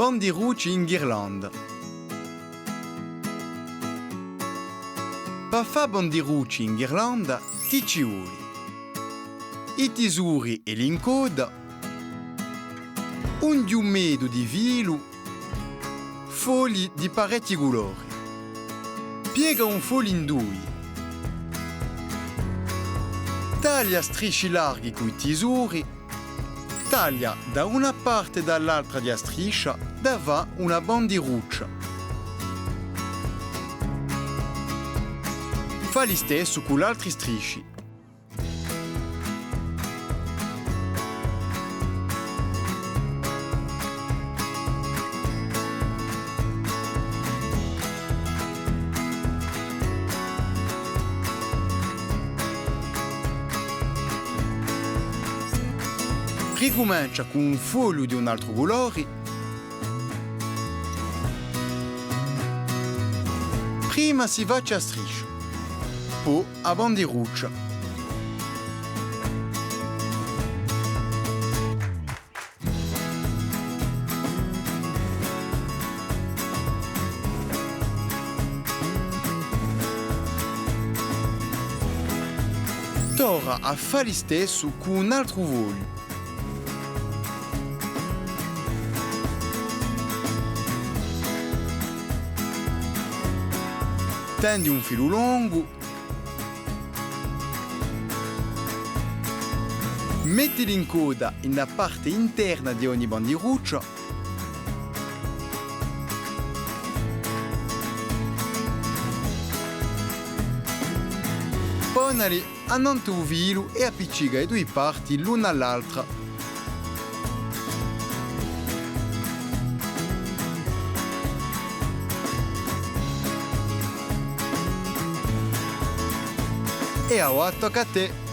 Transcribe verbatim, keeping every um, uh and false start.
Bandirucci in ghirlanda. Pà fà bandirucci in ghirlanda, ti ci voli i tisori è l'incodda, un ghjumetu di filu, fogli di parechji culori. Piega un fogliu in dui. Taglia strisci larghi cù i tisori. Taglia da una parte è da l'altra di a striscia da fà una bandiruccia. Fà listessu cù l'altri strisci. Ricumencia cù un fogliu di un altru culori. Prima si faci a striscia, po a bandiruccia. Torna à fà listessu cù un altru fogliu. Tendi un filu longu. Metti l'incodda in a parte interna di ogni bandiruccia. Ponali annantu à u filu è appiccica e dui parti l'una à l'altra. È avà tocca à tè!